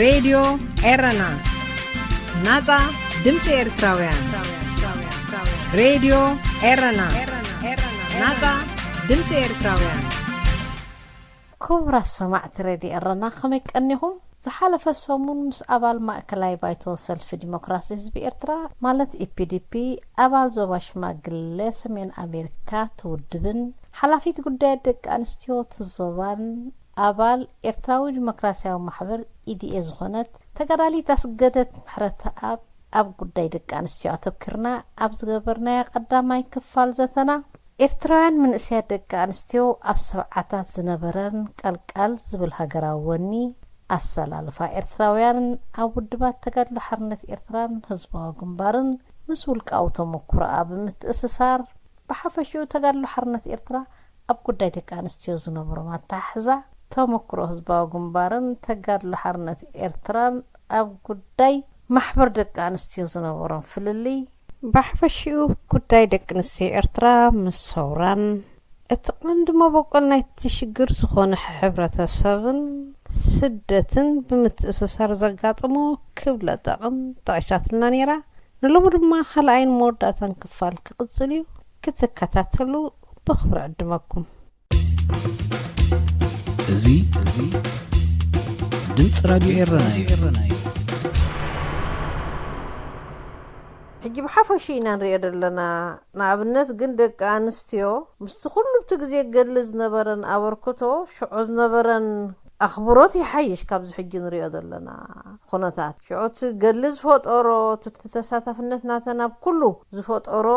ሬድዮ ኤረና፣ ናጻ ድምጺ ኤርትራውያን። ሬድዮ ኤረና፣ ናጻ ድምጺ ኤርትራውያን። ክቡራት ሰማዕቲ ሬድዮ ኤረና፣ ከመይ ቀኒኹም? ዝሓለፈ ሰሙን ምስ ኣባል ማእከላይ ባይቶ ሰልፊ ዲሞክራሲ ህዝቢ ኤርትራ፣ ማለት ኢፒዲፒ፣ ኣባል ዞባ ሽማግለ ሰሜን ኣሜሪካ ትውድብን ሓላፊት ጉዳያት ደቂ ኣንስትዮ እቲ ዞባን ኣባል ኤርትራዊ ዲሞክራሲያዊ ማሕበር ኢዲኤ ዝኾነት ተጋዳሊት ኣስገደት ምሕረተኣብ፣ ኣብ ጉዳይ ደቂ ኣንስትዮ ኣተኲርና ኣብ ዝገበርናዮ ቀዳማይ ክፋል ዘተና፣ ኤርትራውያን መንእሰያት ደቂ ኣንስትዮ ኣብ ሰብዓታት ዝነበረን ቀልቃል ዝብል ሃገራዊ ወኒ፣ ኣሰላልፋ ኤርትራውያን ኣብ ውድባት ተጋድሎ ሓርነት ኤርትራን ህዝባዊ ግንባርን ምስ ውልቃዊ ተመኩሮኣ ብምትእስሳር፣ ብሓፈሽኡ ተጋድሎ ሓርነት ኤርትራ ኣብ ጉዳይ ደቂ ኣንስትዮ ዝነበሮም ኣተሓሕዛ፣ ተመኩሮ ህዝባዊ ግንባርን ተጋድሎ ሓርነት ኤርትራን ኣብ ጉዳይ ማሕበር ደቂ ኣንስትዮ ዝነበሮም ፍልልይ፣ ብሓፈሽኡ ጉዳይ ደቂ ኣንስትዮ ኤርትራ ምስ ሰውራን እቲ ቀንዲ መበቆል ናይቲ ሽግር ዝኾነ ሕብረተሰብን ስደትን ብምትእስሳር ዘጋጠሞ ክብለ ጠቕም ጠቒሳትና ነይራ። ንሎሚ ድማ ካልኣይን መወዳእታን ክፋል ክቕጽል እዩ። ክትከታተሉ ብኽብሪ ዕድመኩም። እዚ፣ እዚ ድምፂ ራድዮ ኤረና እዩ። ሕጂ ብሓፈሽ ኢና ንሪኦ ዘለና። ንኣብነት ግን ደቂ ኣንስትዮ ምስቲ ኩሉ ብቲ ግዜ ገድሊ ዝነበረን ኣበርክቶ፣ ሽዑ ዝነበረን ኣኽብሮት ይሓይሽ ካብዚ ሕጂ ንሪኦ ዘለና ኩነታት። ሽዑ እቲ ገድሊ ዝፈጠሮ፣ እቲ ተሳታፍነት ናተን ኣብ ኩሉ ዝፈጠሮ፣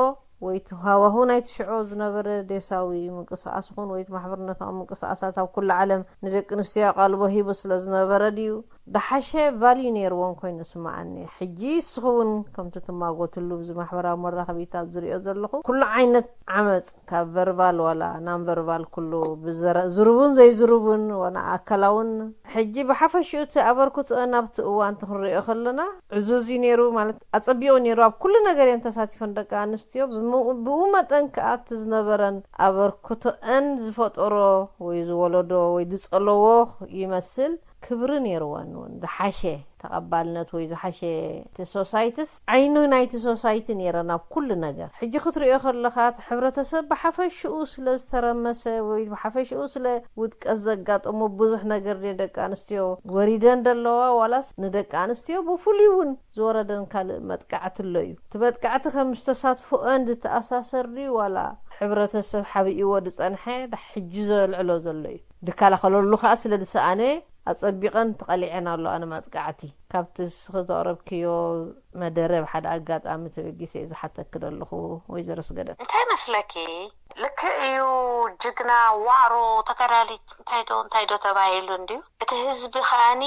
ወይ እቲ ሃዋሁ ናይቲ ሽዑ ዝነበረ ዴሳዊ ምንቅስቓስ ይኹን ወይ እቲ ማሕበርነታዊ ምንቅስቓሳት ኣብ ኩሉ ዓለም ንደቂ ኣንስትዮ ኣቓልቦ ሂቡ ስለ ዝነበረ ድዩ? ደሓሸ ቫልዩ ነይርዎን ኮይኑ ስምዓኒ። ሕጂ ንስኺ እውን ከምቲ ትማጎትሉ ብዚ ማሕበራዊ መራኸቢታት ዝሪኦ ዘለኹ፣ ኩሉ ዓይነት ዓመጽ፣ ካብ ቨርባል ዋላ ናን ቨርባል፣ ኩሉ ብዘረ-፣ ዝሩቡን ዘይዝሩቡን ዋላ ኣካላውን፣ ሕጂ ብሓፈሽኡ እቲ ኣበርክቶአን ኣብቲ እዋን እቲ ክንሪኦ ከለና ዕዙዝ እዩ ነይሩ። ማለት ኣጸቢቑ ነይሩ። ኣብ ኩሉ ነገር እየን ተሳቲፈን ደቂ ኣንስትዮ። ብም-፣ ብኡ መጠን ከኣ እቲ ዝነበረን ኣበርክቶአን ዝፈጠሮ ወይ ዝወለዶ ወይ ዝጸለዎ ይመስል ክብሪ ነይርወን እውን ዝሓሸ ተቐባልነት ወይ ዝሓሸ እቲ ሶሳይትስ ዓይኑ ናይቲ ሶሳይቲ ነይረን ኣብ ኩሉ ነገር። ሕጂ ክትሪኦ ከለኻ እቲ ሕብረተሰብ ብሓፈሽኡ ስለ ዝተረመሰ ወይ ብሓፈሽኡ ስለ ውድቀት ዘጋጠሞ ብዙሕ ነገር ድየ ደቂ ኣንስትዮ ወሪደን ደለዋ ዋላስ ንደቂ ኣንስትዮ ብፍሉይ እውን ዝወረደን ካልእ መጥቃዕቲ ኣሎ እዩ። እቲ መጥቃዕቲ ከም ዝተሳትፎአን ዝተኣሳሰር ድዩ ዋላ ሕብረተሰብ ሓቢእዎ ዝጸንሐ ዳ ሕጂ ዘልዕሎ ዘሎ እዩ። ድከላኸለሉ ከኣ ስለ ዝሰኣነ ኣጸቢቐን ተቐሊዐን ኣለዋ ንመጥቃዕቲ። ካብቲ ንስኺ ዘቕረብክዮ መደረ ብሓደ ኣጋጣሚ ተበጊሰ እየ ዝሓተኪ ዘለኹ ወይዘሮ ስገደት። እንታይ መስለኪ? ልክዕ እዩ። ጅግና ዋዕሮ ተጋዳሊት እንታይ ዶ እንታይ ዶ ተባሂሉ እንድዩ። እቲ ህዝቢ ከኣኒ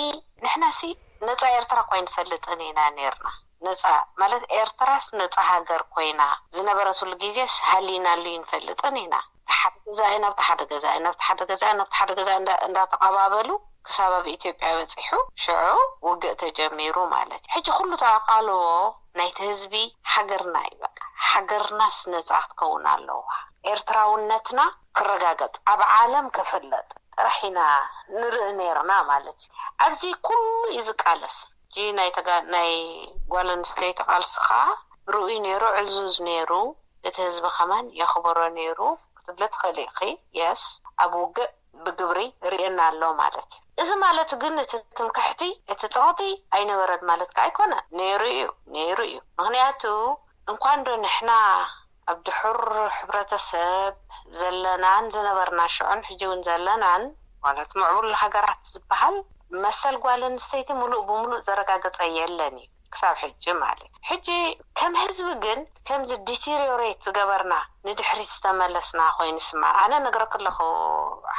ንሕናሲ ነጻ ኤርትራ እኳ ኣይንፈልጥን ኢና ነርና። ነጻ ማለት ኤርትራስ ነጻ ሃገር ኮይና ዝነበረትሉ ግዜስ ሃሊናሉ ይንፈልጥን ኢና። ሓደ ገዛኢ ናብቲ ሓደ ገዛኢ ናብቲ ሓደ ገዛኢ ናብቲ ሓደ ገዛኢ እንዳ- እንዳተቐባበሉ ክሳብ ኣብ ኢትዮጵያ በጺሑ ሽዑ ውግእ ተጀሚሩ ማለት እዩ። ሕጂ ኩሉ ተኣቃልቦ ናይቲ ህዝቢ ሃገርና እዩ። በቃ ሃገርናስ ነጻ ክትከውን ኣለዋ። ኤርትራውነትና ክረጋገጽ ኣብ ዓለም ክፍለጥ ጥራሕ ኢና ንርኢ ነርና ማለት እዩ። ኣብዚ ኩሉ እዩ ዝቃለስ። እቲ ናይ ተጋ- ናይ ጓል ኣንስተይቲ ቃልሲ ከዓ ርኡይ ነይሩ፣ ዕዙዝ ነይሩ፣ እቲ ህዝቢ ከማን የኽብሮ ነይሩ ክትብሊ ትኽእሊ ኢኺ። የስ ኣብ ውግእ ብግብሪ ርእየና ኣሎ ማለት እዩ። እዚ ማለት ግን እቲ ትምክሕቲ፣ እቲ ጸቕጢ ኣይነበረን ማለት ከዓ ኣይኮነን። ነይሩ እዩ፣ ነይሩ እዩ። ምኽንያቱ እንኳን ዶ ንሕና ኣብ ድሑር ሕብረተሰብ ዘለናን ዝነበርና ሽዑን ሕጂ እውን ዘለናን ማለት ምዕቡል ሃገራት ዝበሃል መሰል ጓል ኣንስተይቲ ሙሉእ ብሙሉእ ዘረጋገጸ የለን እዩ ክሳብ ሕጂ ማለት እዩ። ሕጂ ከም ህዝቢ ግን ከምዚ ዲቴሪዮሬት ዝገበርና ንድሕሪት ዝተመለስና ኮይኑ ስማ ኣነ ነግረክ ኣለኹ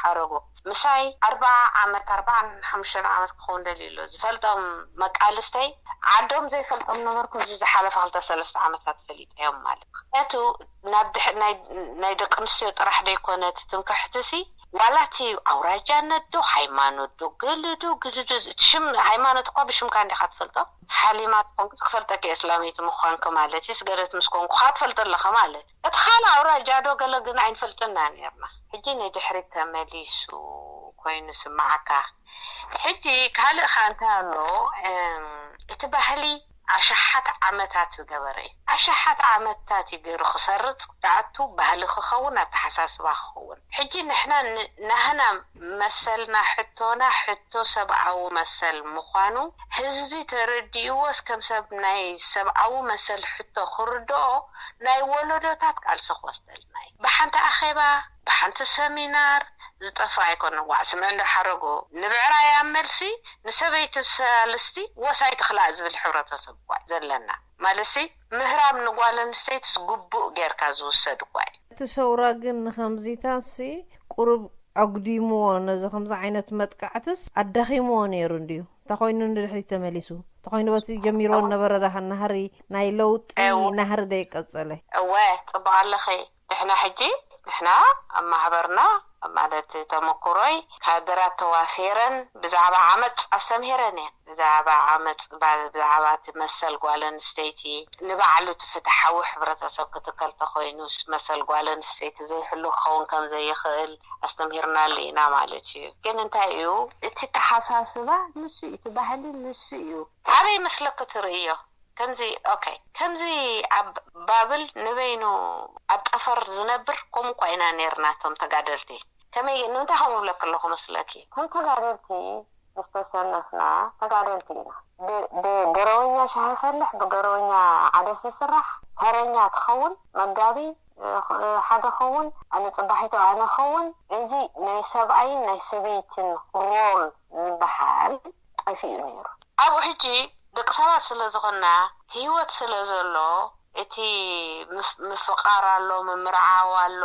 ሓረጉ ምሳይ ኣርባዓ ዓመት ኣርባዓን ሓሙሽተን ዓመት ክኸውን ደልዩ ኣሎ ዝፈልጦም መቃልስተይ ዓዶም ዘይፈልጦም ነበርኩ። እዚ ዝሓለፈ ክልተ ሰለስተ ዓመታት ፈሊጠዮም ማለት ምክንያቱ ናብ ድሕ- ናይ ናይ ደቂ ኣንስትዮ ጥራሕ ዘይኮነ እቲ ትምክሕቲ ሲ ዋላ እቲ ኣውራጃነት ዶ ሃይማኖት ዶ ገለ ዶ ግድዱ እቲ ሽም ሃይማኖት እኳ ብሽምካ እንዲኻ ትፈልጦ ሓሊማ ትኾንክስ ክፈልጠኪ እስላመይቲ ምዃንኪ ማለት እዩ ስገደት ምስ ኮንኩ ካ ትፈልጢ ኣለኺ ማለት እቲ ካልእ ኣውራጃ ዶ ገለ ግን ኣይንፈልጥና ነርና ሕጂ ንድሕሪት ተመሊሱ ኮይኑ ስምዓካ። ሕጂ ካልእ ከኣ እንታይ ኣሎ? እቲ ባህሊ ኣሽሓት ዓመታት ዝገበረ እዩ። ኣሽሓት ዓመታት እዩ ገይሩ ክሰርጽ፣ ክኣቱ፣ ባህሊ ክኸውን፣ ኣተሓሳስባ ክኸውን። ሕጂ ንሕና ናህና መሰልና፣ ሕቶና ሕቶ ሰብኣዊ መሰል ምዃኑ ህዝቢ ተረዲእዎስ ከም ሰብ ናይ ሰብኣዊ መሰል ሕቶ ክርድኦ ናይ ወለዶታት ቃልሲ ክወስደልና እዩ። ብሓንቲ ኣኼባ፣ ብሓንቲ ሰሚናር ዝጠፍእ ኣይኮነን። ዋዕ ስምዕ እንዶ ሓረጎ፣ ንብዕራይ ኣብ መልሲ፣ ንሰበይቲ ሳልስቲ ወሳይ ትኽላእ ዝብል ሕብረተሰብ እኳ እዩ ዘለና። ማለትሲ ምህራም ንጓል ኣንስተይትስ ግቡእ ጌርካ ዝውሰድ እኳ እዩ። እቲ ሰውራ ግን ንኸምዚታትሲ ቁሩብ ኣጉዲምዎ፣ ነዚ ከምዚ ዓይነት መጥቃዕትስ ኣዳኺምዎ ነይሩ እንድዩ። እንተኾይኑ ንድሕሪት ተመሊሱ፣ እንተኾይኑ በቲ ጀሚርዎ ነበረ ዳኻ ናህሪ ናይ ለውጢ ናህሪ ደይቀጸለ። እወ ጽቡቕ ኣለኺ። ንሕና ሕጂ ንሕና ኣብ ማህበርና ማለት ተመኩሮይ ካድራት ተዋፊረን ብዛዕባ ዓመፅ ኣስተምሂረን እየን። ብዛዕባ ዓመፅ ብዛዕባ እቲ መሰል ጓል ኣንስተይቲ ንባዕሉ እቲ ፍትሓዊ ሕብረተሰብ ክትከል ተኮይኑስ መሰል ጓል ኣንስተይቲ ዘይሕሉ ክኸውን ከም ዘይኽእል ኣስተምሂርናሉ ኢና ማለት እዩ። ግን እንታይ እዩ እቲ ተሓሳስባ ንሱ እዩ፣ እቲ ባህሊ ንሱ እዩ። ኣበይ መስለኪ ትርእዮ? ከምዚ okay ከምዚ ኣብ ባብል ንበይኑ ኣብ ጠፈር ዝነብር ከምኡ እኳ ኢና ነርና እቶም ተጋደልቲ። ከመይ ንምንታይ ከምኡ እብለኪ ኣለኹ መስለኪ? ከም ተጋደልቲ ዝተሰለፍና ተጋደልቲ ኢና። ብገረወኛ ሻሂ ፈልሕ ብገረወኛ ዓደስ ይስራሕ፣ ተረኛ ትኸውን፣ መጋቢ ሓደ ኸውን፣ ኣነ ፅባሒቱ ኣነ ኸውን። እዚ ናይ ሰብኣይን ናይ ሰበይትን ሮል ዝበሃል ጠፊኡ ነይሩ። ኣብኡ ሕጂ ደቂ ሰባት ስለ ዝኾንና ህይወት ስለ ዘሎ እቲ ምፍቃር ኣሎ፣ ምምርዓው ኣሎ፣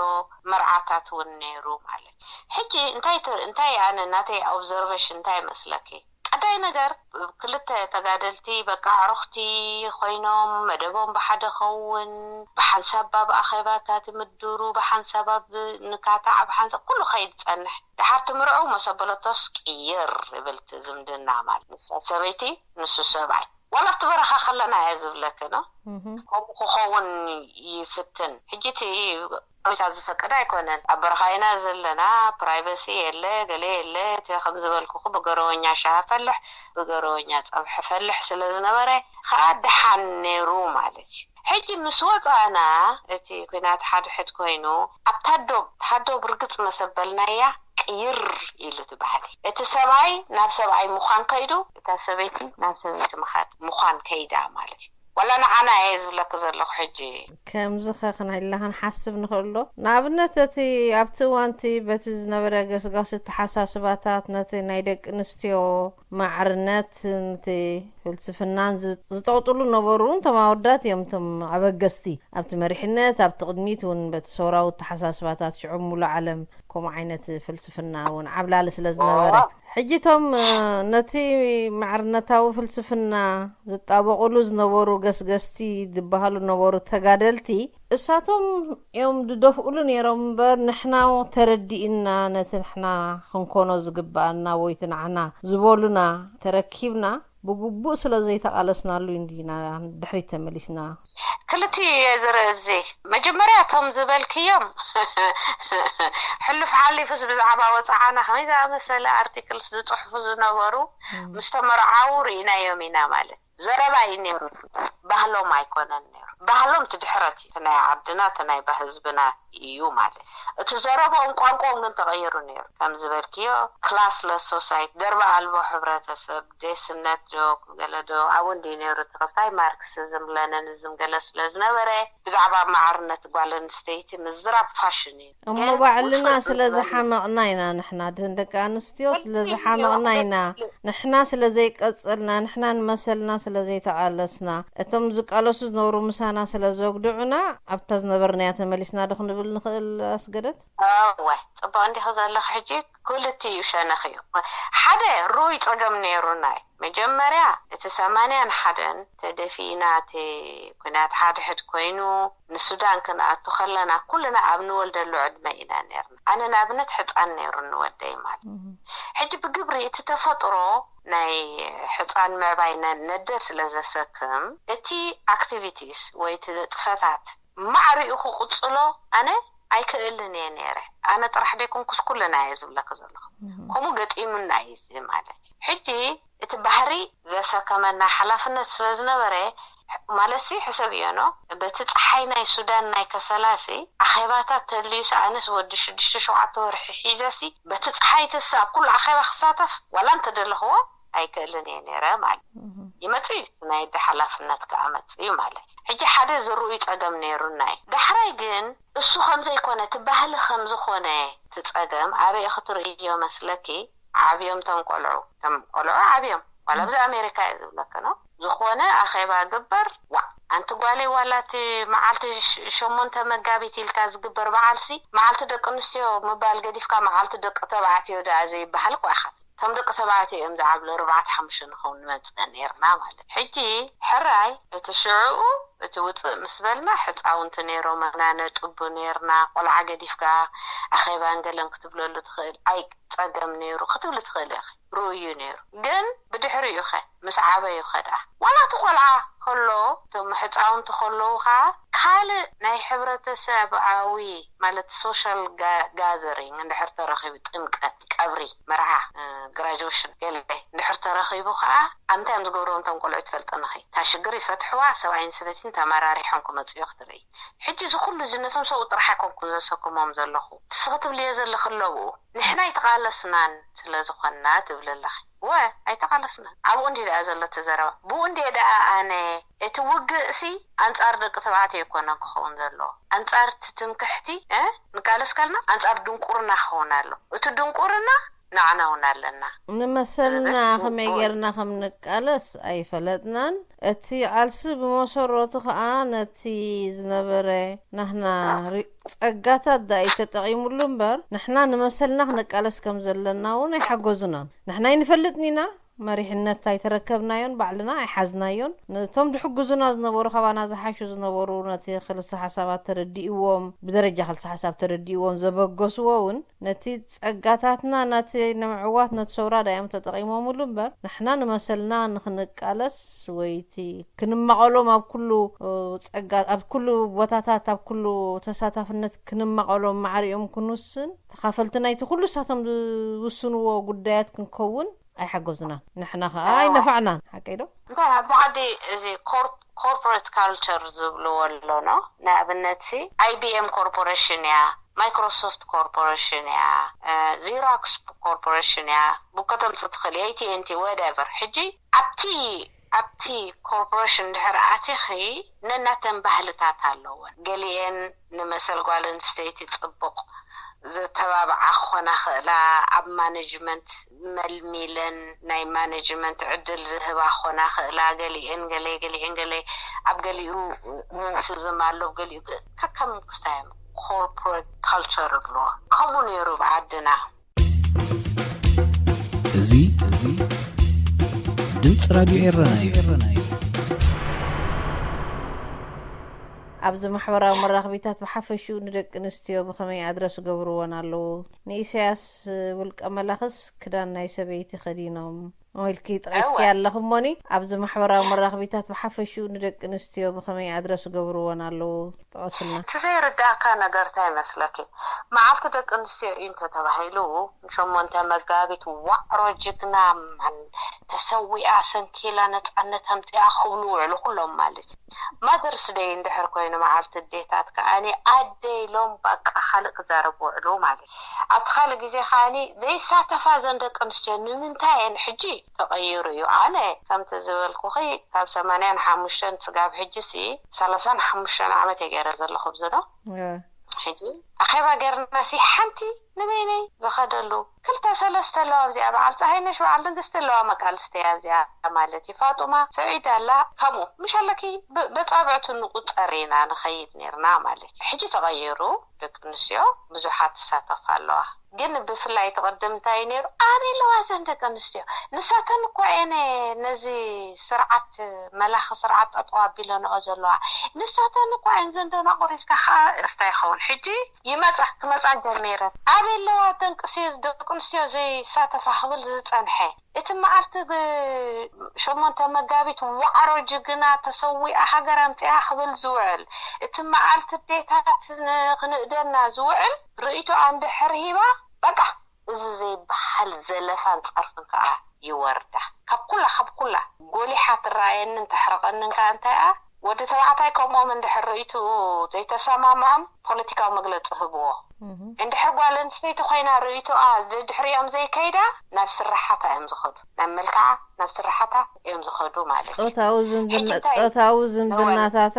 መርዓታት እውን ነይሩ ማለት እዩ። ሕጂ እንታይ እንታይ ኣነ ናተይ ኦብዘርቬሽን እንታይ መስለኪ? ቀዳይ ነገር ክልተ ተጋደልቲ በቃ ኣዕሩኽቲ ኮይኖም መደቦም ብሓደ ኸውን ብሓንሳብ ኣብ ኣኼባታት ምድሩ ብሓንሳብ ኣብ ንካታዕ ብሓንሳብ ኩሉ ከይድ ጸንሕ ድሓር ትምርዑ መሰበለቶስ ቅይር ይብል እቲ ዝምድና ማለት ንሳ ሰበይቲ ንሱ ሰብኣይ ዋላ ኣብቲ በረኻ ከለና እየ ዝብለኪ ነው። ከምኡ ክኸውን ይፍትን። ሕጂ እቲ ኦሪታት ዝፈቅድ ኣይኮነን። ኣብ በረኻ ኢና ዘለና፣ ፕራይቨሲ የለ፣ ገለ የለ። እቲ ከም ዝበልኩኹ ብገረወኛ ሻሂ ፈልሕ፣ ብገረወኛ ፀብሒ ፈልሕ ስለ ዝነበረ ከዓ ደሓን ነይሩ ማለት እዩ። ሕጂ ምስ ወፃእና እቲ ኩናት ሓድሕድ ኮይኑ ኣብታ ዶብ፣ እታ ዶብ ርግፅ መሰበልናያ ቅይር ኢሉ እቲ ባህሊ። እቲ ሰብኣይ ናብ ሰብኣይ ምዃን ከይዱ፣ እታ ሰበይቲ ናብ ሰበይቲ ምኻድ ምዃን ከይዳ ማለት እዩ። ዋላ ንዓና እየ ዝብለኪ ዘለኹ ሕጂ። ከምዚ ኸ ክንሕላ ክንሓስብ ንኽእል ዶ? ንኣብነት እቲ ኣብቲ እዋንቲ በቲ ዝነበረ ገስጋስ እተሓሳስባታት ነቲ ናይ ደቂ ኣንስትዮ ማዕርነት ነቲ ፍልስፍናን ዝጠቕጥሉ ነበሩ እውን እቶም ኣወዳት እዮም እቶም ኣበገስቲ ኣብቲ መሪሕነት ኣብቲ ቅድሚት እውን በቲ ሰውራዊ እተሓሳስባታት ሽዑ ሙሉ ዓለም ከምኡ ዓይነት ፍልስፍና እውን ዓብላሊ ስለ ዝነበረ ሕጂ እቶም ነቲ ማዕርነታዊ ፍልስፍና ዝጣበቑሉ ዝነበሩ ገስገስቲ ዝበሃሉ ነበሩ ተጋደልቲ እሳቶም እዮም ዝደፍኡሉ ነይሮም እምበር ንሕና ተረዲእና ነቲ ንሕና ክንኮኖ ዝግበኣና ወይ እቲ ንዓና ዝበሉና ተረኪብና ብግቡእ ስለ ዘይተቓለስናሉ ኢና ድሕሪት ተመሊስና። ክልቲኡ እየ ዝርኢ ኣብዚ። መጀመርያ እቶም ዝበልክዮም ሕሉፍ ሓሊፉስ ብዛዕባ ወፅዓና ከመይ ዝኣመሰለ ኣርቲክልስ ዝፅሕፉ ዝነበሩ ምስ ተመርዓዉ ርኢናዮም ኢና ማለት ዘረባ እዩ ነይሩ። ባህሎም ኣይኮነን ነይሩ። ባህሎም እቲ ድሕረት እዩ። እቲ ናይ ዓድና እቲ ናይ ህዝብና እዩ ማለት እቲ ዘረባኦም ቋንቋኦም ግን ተቐይሩ ነይሩ። ከም ዝበልክዮ ክላስለስ ሶሳይቲ፣ ደርቢ ኣልቦ ሕብረተሰብ፣ ዴስነት ዶ ገለ ዶ ኣብኡ እንድዩ ነይሩ። እቲ ክስታይ ማርክሲዝም ለነኒዝም ገለ ስለ ዝነበረ ብዛዕባ ማዕርነት ጓል ኣንስተይቲ ምዝራብ ፋሽን እዩ። እሞ ባዕልና ስለ ዝሓመቕና ኢና ንሕና ድን ደቂ ኣንስትዮ ስለ ዝሓመቕና ኢና ንሕና ስለ ዘይቀጸልና ንሕና ንመሰልና ስለ ዘይተቓለስና እቶም ዝቃለሱ ዝነበሩ ምሳና ስለ ዘጉድዑና ኣብታ ዝነበርናያ ተመሊስና ዶ ክንብል ንኽእል ኣስገደት? እወ ጽቡቕ እንዲኺ ዘለኺ ሕጂ ክልቲኡ ሸነኽ እዩ። ሓደ ርኡይ ጸገም ነይሩና እዩ። መጀመርያ እቲ ሰማንያን ሓደን ተደፊእና እቲ ኩናት ሓድሕድ ኮይኑ ንሱዳን ክንኣቱ ከለና ኩልና ኣብ ንወልደሉ ዕድመ ኢና ነርና። ኣነ ንኣብነት ሕፃን ነይሩኒ ወደይ ማለት ሕጂ ብግብሪ እቲ ተፈጥሮ ናይ ሕፃን ምዕባይ ነደ ስለ ዘሰክም እቲ ኣክቲቪቲስ ወይ እቲ ንጥፈታት ማዕሪኡ ክቕጽሎ ኣነ ኣይክእልን እየ ነይረ። ኣነ ጥራሕ ደይኮንኩስ ኩልና እየ ዝብለኪ ዘለኹ። ከምኡ ገጢሙና እዩ እዚ ማለት እዩ። ሕጂ እቲ ባህሪ ዘሰከመና ሓላፍነት ስለ ዝነበረ፣ ማለት ሲ ሕሰብ እዮኖ፣ በቲ ፀሓይ ናይ ሱዳን ናይ ከሰላ ሲ ኣኼባታት ተልዩ ሲ ኣነስ ወዲ ሽዱሽተ ሸውዓተ ወርሒ ሒዘ ሲ በቲ ፀሓይ ትስ ኣብ ኩሉ ኣኼባ ክሳተፍ ዋላ እንተደለኽዎ ኣይክእልን እየ ነይረ ማለት እዩ። ይመጽእ እዩ፣ እቲ ናይ ኣደ ሓላፍነት ክኣመጽእ እዩ ማለት እዩ። ሕጂ ሓደ ዝርኡይ ጸገም ነይሩና እዩ። ዳሕራይ ግን እሱ ከም ዘይኮነ፣ እቲ ባህሊ ከም ዝኾነ፣ እቲ ጸገም ኣበይ ክትርእዮ መስለኪ? ዓብዮም ቶም ቆልዑ፣ ቶም ቆልዑ ዓብዮም፣ ዋላ ኣብዚ ኣሜሪካ እየ ዝብለኪ ነው። ዝኾነ ኣኼባ ግበር፣ ዋዕ፣ ኣንቲ ጓለይ፣ ዋላ እቲ መዓልቲ ሸሞንተ መጋቢት ኢልካ ዝግበር በዓልሲ፣ መዓልቲ ደቂ ኣንስትዮ ምባል ገዲፍካ፣ መዓልቲ ደቂ ተባዕትዮ ደኣ ዘይበሃል እኳ ኢኻ። ከም ደቂ ተባዕትዮ እዮም ዝዓብሉ። ኣርባዕተ ሓሙሽተ ንኸውን ንመጽእ ነይርና ማለት። ሕጂ ሕራይ እቲ ሽዕኡ እቲ ውጽእ ምስ በልና፣ ሕጻውንቲ ነይሮምና፣ ነጥቡ ነይርና። ቆልዓ ገዲፍካ ኣኼባን ገለን ክትብለሉ ትኽእል። ኣይ ጸገም ነይሩ ክትብሊ ትኽእል ኢኺ። ርኡዩ ነይሩ። ግን ብድሕሪኡ ኸ፣ ምስ ዓበዩ ኸ ደኣ? ዋላ እቲ ቆልዓ ከሎ፣ እቶም ሕጻውንቲ ከለዉ ኸዓ ካልእ ናይ ሕብረተሰብኣዊ፣ ማለት ሶሻል ጋዘሪንግ እንድሕር ተረኺቡ፣ ጥምቀት፣ ቀብሪ፣ መርዓ፣ ግራጁዌሽን ገለ እንድሕር ተረኺቡ ኸዓ፣ ኣብ እንታይ እዮም ዝገብርዎም እቶም ቆልዑ ትፈልጥንኺ? እታ ሽግር ይፈትሕዋ፣ ሰብኣይን ሰበይትን ተመራሪሖም ክመፅኡ ክትርኢ። ሕጂ እዚ ኩሉ እዚ ነቶም ሰብኡ ጥራሕ ኣይኮንኩን ዘሰክሞም ዘለኹ። ትስኺ ትብልዮ ዘለኺ ኣለብኡ። ንሕና ኣይተቓለስናን ስለ ዝኾንና ትብሊ ኣለኺ። ወ ኣይተቓለስናን። ኣብኡ እንዲ ደኣ ዘሎ እቲ ዘረባ። ብኡ እንዲ ደኣ ኣነ እቲ ውግእ ሲ ኣንጻር ደቂ ተባዕትዮ ኣይኮነን ክኸውን ዘለዎ። ኣንጻር እቲ ትምክሕቲ፣ እ፣ ንቃለስ ከልና ኣንጻር ድንቁርና ክኸውን ኣሎ። እቲ ድንቁርና ንዓና እውን ኣለና። ንመሰልና ዝብል ከመይ ጌርና ከም ንቃለስ ኣይፈለጥናን። እቲ ቃልሲ ብመሰረቱ ከኣ ነቲ ዝነበረ ናህና ሪ-፣ ጸጋታት ደኣ እዩ ተጠቒሙሉ እምበር፣ ንሕና ንመሰልና ክንቃለስ ከም ዘለና እውን ኣይሓገዙናን። ንሕና ኣይንፈልጥን ኢና፣ መሪሕነት ኣይተረከብናዮን፣ ባዕልና ኣይሓዝናዮን። ነቶም ድሕግዙና ዝነበሩ፣ ካባና ዝሓሹ ዝነበሩ፣ ነቲ ክልሰ ሓሳባት ተረዲእዎም፣ ብደረጃ ክልሰ ሓሳብ ተረዲእዎም ዘበገስዎ እውን፣ ነቲ ጸጋታትና፣ ነቲ ንምዕዋት፣ ነቲ ሰውራ ዳዮም ተጠቒሞምሉ እምበር፣ ንሕና ንመሰልና ንኽንቃለስ ወይ እቲ ክንማቐሎም ኣብ ኩሉ፣ እ፣ ጸጋ-፣ ኣብ ኩሉ ቦታታት፣ ኣብ ኩሉ ተሳታፍነት ክንማቐሎም ማዕሪኦም ክንውስን፣ ተኻፈልቲ ናይቲ ኩሉ እሳቶም ዝውስንዎ ጉዳያት ክንከውን ኣይሓገዙናን። ንሕና ኸኣ ኣይነፋዕናን። ሓቀይ ዶ? እንታይ ኣብዚ ዓዲ እዚ ኮር-፣ ኮርፖሬት ካልቸር ዝብልዎ ኣሎ፣ ኖ? ንኣብነት ሲ፣ ኣይ ቢ ኤም ኮርፖሬሽን እያ፣ ማይክሮሶፍት ኮርፖሬሽን እያ፣ እ፣ ዚሮክስ ኮርፖሬሽን እያ፣ ብኮ ተምጽእ ትኽእል፣ ኤ ቲ ኤን ቲ፣ ወደቨር። ሕጂ ኣብቲ፣ ኣብቲ ኮርፖሬሽን ድሕር ኣቲኺ ነናተን ባህልታት ኣለወን። ገሊኤን ንመሰል ጓል ኣንስተይቲ ጽቡቕ ዘተባብዓ ክኾና ክእላ፣ ኣብ ማኔጅመንት መልሚለን ናይ ማኔጅመንት ዕድል ዝህባ ክኾና ክእላ፣ ገሊኤን ገለ፣ ገሊኤን ገለ፣ ኣብ ገሊኡ ሜንስዝም ኣሎ፣ ኣብ ገሊኡ ግ-፣ ከከም ክስታይ ኮርፖሬት ካልቸር ይብልዎ። ከምኡ ነይሩ ብዓድና። እዚ፣ እዚ ድምፂ ራድዮ ኤረና እዩ። ኣብዚ ማሕበራዊ መራኸቢታት ብሓፈሽኡ ንደቂ ኣንስትዮ ብኸመይ ኣድረስ ገብርወን ኣለዉ? ንኢሳያስ ውልቀ መላኽስ ክዳን ናይ ሰበይቲ ከዲኖም ኢልኪ ጠቒስኪ እወ። ኣለኺ እሞኒ፣ ኣብዚ ማሕበራዊ መራኸቢታት ብሓፈሽኡ ንደቂ ኣንስትዮ ብኸመይ ኣድረስ ገብርወን ኣለዉ? ጠቐስልና። እቲ ዘይርዳእካ ነገር እንታይ ይመስለኪ? መዓልቲ ደቂ ኣንስትዮ እዩ እንተተባሂሉ፣ ሸሞንተ መጋቢት ዋዕሮ ጅግና ማን ተሰዊኣ ሰንኪላ ነፃነት ኣምፂኣ ክብሉ ውዕሉ ኩሎም ማለት እዩ። ማዘርስ ደይ እንድሕር ኮይኑ መዓልቲ ኣዴታት ከኣኒ ኣደ ኢሎም በቃ ካልእ ክዛረቡ ውዕሉ ማለት እዩ። ኣብቲ ካልእ ግዜ ከኣኒ ዘይሳተፋ እዘን ደቂ ኣንስትዮ ንምንታይ እየን ሕጂ ተቐይሩ እዩ። ኣነ ከምቲ ዝበልኩኺ ካብ ሰማንያን ሓሙሽተን ስጋብ ሕጂ ሲ ሰላሳን ሓሙሽተን ዓመት እየ ገይረ ዘለኹ ኣብዚ ዶ። እወ። ሕጂ ኣኼባ ገይርና ሲ ሓንቲ ንበይነይ ዝኸደሉ ክልተ ሰለስተ ኣለዋ። ኣብዚኣ በዓል ፀሃይነሽ በዓል ንግስቲ ኣለዋ፣ መቃልስቲ እያ ኣብዚኣ ማለት እዩ። ፋጡማ ሰዒድ ኣላ፣ ከምኡ ምሽ ኣለኪ ብ-፣ በፃብዕቱ ንቁፀር ኢና ንኸይድ ነይርና ማለት እዩ። ሕጂ ተቐይሩ፣ ደቂ ኣንስትዮ ብዙሓት ትሳተፋ ኣለዋ። ግን ብፍላይ እቲ ቅድም እንታይ እዩ ነይሩ? ኣበይ ኣለዋ እዘን ደቂ ኣንስትዮ? ንሳተን እኮ እየን ነዚ ስርዓት፣ መላኺ ስርዓት ጠጠው ኣቢለንኦ ዘለዋ። ንሳተን እኮ እየን ዘን ደናቑር ኢልካ ከዓ እስታይ ይኸውን። ሕጂ ይመጻ ክመጻ ጀሚረን። ኣበይ ኣለዋ ደንቅስዮ ደቂ ኣንስትዮ ዘይሳተፋ ክብል ዝጸንሐ? እቲ መዓልቲ ሸሞንተ መጋቢት ዋዕሮ ጅግና ተሰዊኣ ሃገር ኣምጺኣ ክብል ዝውዕል፣ እቲ መዓልቲ ኣዴታት ክንእደና ዝውዕል ርእይቶኣ እንድሕር ሂባ፣ በቃ እዚ ዘይበሃል ዘለፋን ጸርፍን ከኣ ይወርዳ። ካብ ኩላ ካብ ኩላ ጎሊሓ ትረኣየንን ተሕርቐንን ከኣ እንታይ እያ? ወዲ ተባዕታይ ከምኦም እንድሕር ርእይትኡ ዘይተሰማምዖም ፖለቲካዊ መግለጺ ህብዎ። እንድሕር ጓል ኣንስተይቲ ኮይና ርእይትኣ ድሕሪኦም ዘይከይዳ ናብ ስራሓታ እዮም ዝኸዱ፣ ናብ መልክዓ ናብ ስራሓታ እዮም ዝኸዱ ማለት እዩ። ጾታዊ ዝምድና ሕጂ እንታይ ጾታዊ ዝምድናታታ